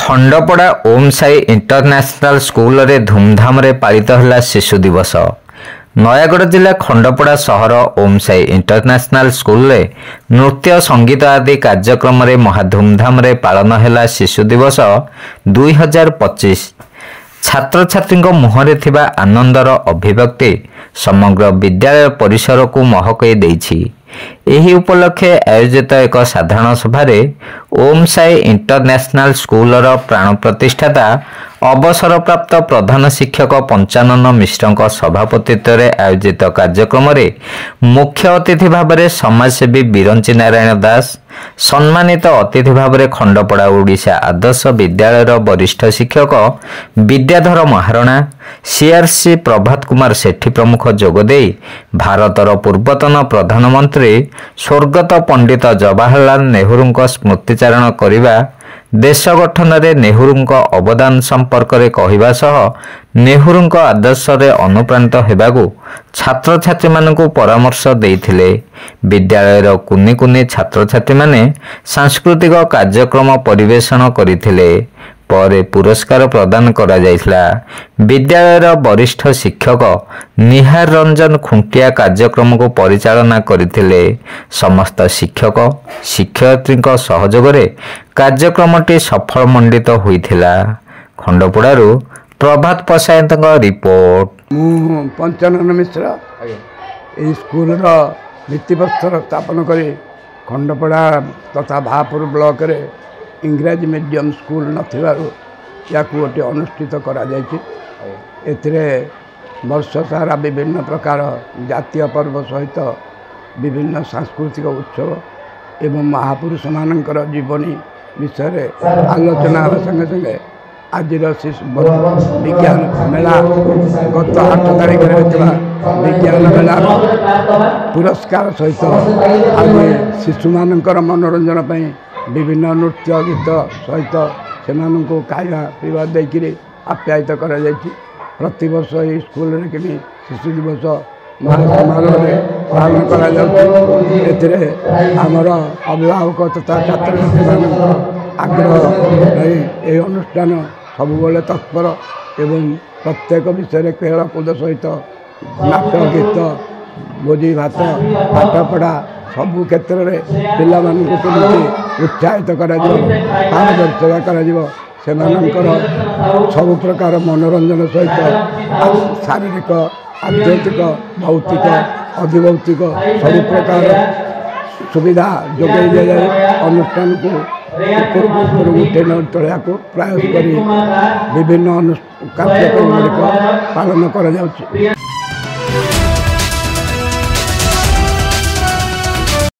Khandapada Om Sai international ସ୍କୁଲରେ ଧୁମଧାମରେ ପାଳିତ ହେଲା ଶିଶୁ ଦିବସ। ନୟାଗଡ଼ ଜିଲ୍ଲା ଖଣ୍ଡପଡ଼ା ସହର ଓମ୍ ସାଇ ଇଣ୍ଟରନ୍ୟାସନାଲ ସ୍କୁଲରେ ନୃତ୍ୟ, ସଙ୍ଗୀତ ଆଦି କାର୍ଯ୍ୟକ୍ରମରେ ମହା ଧୁମଧାମରେ ପାଳନ ହେଲା ଶିଶୁ ଦିବସ 2025। ଛାତ୍ରଛାତ୍ରୀଙ୍କ ମୁହଁରେ ଥିବା ଆନନ୍ଦର ଅଭିବ୍ୟକ୍ତି ସମଗ୍ର ବିଦ୍ୟାଳୟ ପରିସରକୁ ମହକେଇ ଦେଇଛି। ଏହି ଉପଲକ୍ଷେ ଆୟୋଜିତ ଏକ ସାଧାରଣ ସଭାରେ ଓମ୍ ସାଇ ଇଣ୍ଟରନ୍ୟାସନାଲ ସ୍କୁଲର ପ୍ରାଣ ପ୍ରତିଷ୍ଠାତା ଅବସରପ୍ରାପ୍ତ ପ୍ରଧାନ ଶିକ୍ଷକ ପଞ୍ଚାନନ ମିଶ୍ରଙ୍କ ସଭାପତିତ୍ୱରେ ଆୟୋଜିତ କାର୍ଯ୍ୟକ୍ରମରେ ମୁଖ୍ୟ ଅତିଥି ଭାବରେ ସମାଜସେବୀ ବିରଞ୍ଚି ନାରାୟଣ ଦାସ, ସମ୍ମାନିତ ଅତିଥି ଭାବରେ ଖଣ୍ଡପଡ଼ା ଓଡ଼ିଶା ଆଦର୍ଶ ବିଦ୍ୟାଳୟର ବରିଷ୍ଠ ଶିକ୍ଷକ ବିଦ୍ୟାଧର ମହାରଣା, ସିଆର୍ସି ପ୍ରଭାତ କୁମାର ସେଠୀ ପ୍ରମୁଖ ଯୋଗଦେଇ ଭାରତର ପୂର୍ବତନ ପ୍ରଧାନମନ୍ତ୍ରୀ ସ୍ୱର୍ଗତ ପଣ୍ଡିତ ଜବାହରଲାଲ ନେହେରୁଙ୍କ ସ୍ମୃତିଚାରଣ କରିବା, ଦେଶ ଗଠନରେ ନେହେରୁଙ୍କ ଅବଦାନ ସମ୍ପର୍କରେ କହିବା ସହ ନେହେରୁଙ୍କ ଆଦର୍ଶରେ ଅନୁପ୍ରାଣିତ ହେବାକୁ ଛାତ୍ରଛାତ୍ରୀମାନଙ୍କୁ ପରାମର୍ଶ ଦେଇଥିଲେ। ବିଦ୍ୟାଳୟର କୁନି କୁନି ଛାତ୍ରଛାତ୍ରୀମାନେ ସାଂସ୍କୃତିକ କାର୍ଯ୍ୟକ୍ରମ ପରିବେଷଣ କରିଥିଲେ। ପରେ ପୁରସ୍କାର ପ୍ରଦାନ କରାଯାଇଥିଲା। ବିଦ୍ୟାଳୟର ବରିଷ୍ଠ ଶିକ୍ଷକ ନିହାର ରଞ୍ଜନ ଖୁଣ୍ଟିଆ କାର୍ଯ୍ୟକ୍ରମକୁ ପରିଚାଳନା କରିଥିଲେ। ସମସ୍ତ ଶିକ୍ଷକ ଶିକ୍ଷୟିତ୍ରୀଙ୍କ ସହଯୋଗରେ କାର୍ଯ୍ୟକ୍ରମଟି ସଫଳମଣ୍ଡିତ ହୋଇଥିଲା। ଖଣ୍ଡପଡ଼ାରୁ ପ୍ରଭାତ ପଶାୟତଙ୍କ ରିପୋର୍ଟ। ମୁଁ ପଞ୍ଚାନନ ମିଶ୍ର, ଏହି ସ୍କୁଲର ଭିତ୍ତିପ୍ରସ୍ତର ସ୍ଥାପନ କରି ଖଣ୍ଡପଡ଼ା ତଥା ଭାପୁର ବ୍ଲକରେ ଇଂରାଜୀ ମିଡ଼ିୟମ୍ ସ୍କୁଲ ନଥିବାରୁ ୟାକୁ ଗୋଟିଏ ଅନୁଷ୍ଠିତ କରାଯାଇଛି। ଏଥିରେ ବର୍ଷ ସାରା ବିଭିନ୍ନ ପ୍ରକାର ଜାତୀୟ ପର୍ବ ସହିତ ବିଭିନ୍ନ ସାଂସ୍କୃତିକ ଉତ୍ସବ ଏବଂ ମହାପୁରୁଷମାନଙ୍କର ଜୀବନୀ ବିଷୟରେ ଆଲୋଚନା ହେବା ସଙ୍ଗେ ସଙ୍ଗେ ଆଜିର ଶିଶୁ ବିଜ୍ଞାନ ମେଳା, ଗତ 8 ତାରିଖରେ ହୋଇଥିବା ବିଜ୍ଞାନ ମେଳାର ପୁରସ୍କାର ସହିତ ଆଜି ଶିଶୁମାନଙ୍କର ମନୋରଞ୍ଜନ ପାଇଁ ବିଭିନ୍ନ ନୃତ୍ୟ ଗୀତ ସହିତ ସେମାନଙ୍କୁ ଖାଇବା ପିଇବା ଦେଇକରି ଆପ୍ୟାୟିତ କରାଯାଇଛି। ପ୍ରତିବର୍ଷ ଏହି ସ୍କୁଲରେ କିନି ଶିଶୁ ଦିବସ ମହାସମାରୋହରେ ପାଳନ କରାଯାଉଛି। ଏଥିରେ ଆମର ଅଭିଭାବକ ତଥା ଛାତ୍ରଛାତ୍ରୀମାନଙ୍କର ଆଗ୍ରହ ରହି ଏହି ଅନୁଷ୍ଠାନ ସବୁବେଳେ ତତ୍ପର ଏବଂ ପ୍ରତ୍ୟେକ ବିଷୟରେ ଖେଳକୁଦ ସହିତ ନାଚ ଗୀତ, ଭୋଜି ଭାତ, ପାଠପଢ଼ା ସବୁ କ୍ଷେତ୍ରରେ ପିଲାମାନଙ୍କୁ କେମିତି ଉତ୍ସାହିତ କରାଯିବ, ପାରଦର୍ଶିତା କରାଯିବ, ସେମାନଙ୍କର ସବୁ ପ୍ରକାର ମନୋରଞ୍ଜନ ସହିତ ଶାରୀରିକ, ଆଧ୍ୟାତ୍ମିକ, ଭୌତିକ, ଅଧିଭୌତିକ ସବୁ ପ୍ରକାର ସୁବିଧା ଯୋଗାଇ ଦିଆଯାଇ ଅନୁଷ୍ଠାନକୁ ଉପରକୁ ଉପରକୁ ଉଠେଇ ତୋଳିବାକୁ ପ୍ରୟାସ କରି ବିଭିନ୍ନ କାର୍ଯ୍ୟକ୍ରମ ଗୁଡ଼ିକ ପାଳନ କରାଯାଉଛି।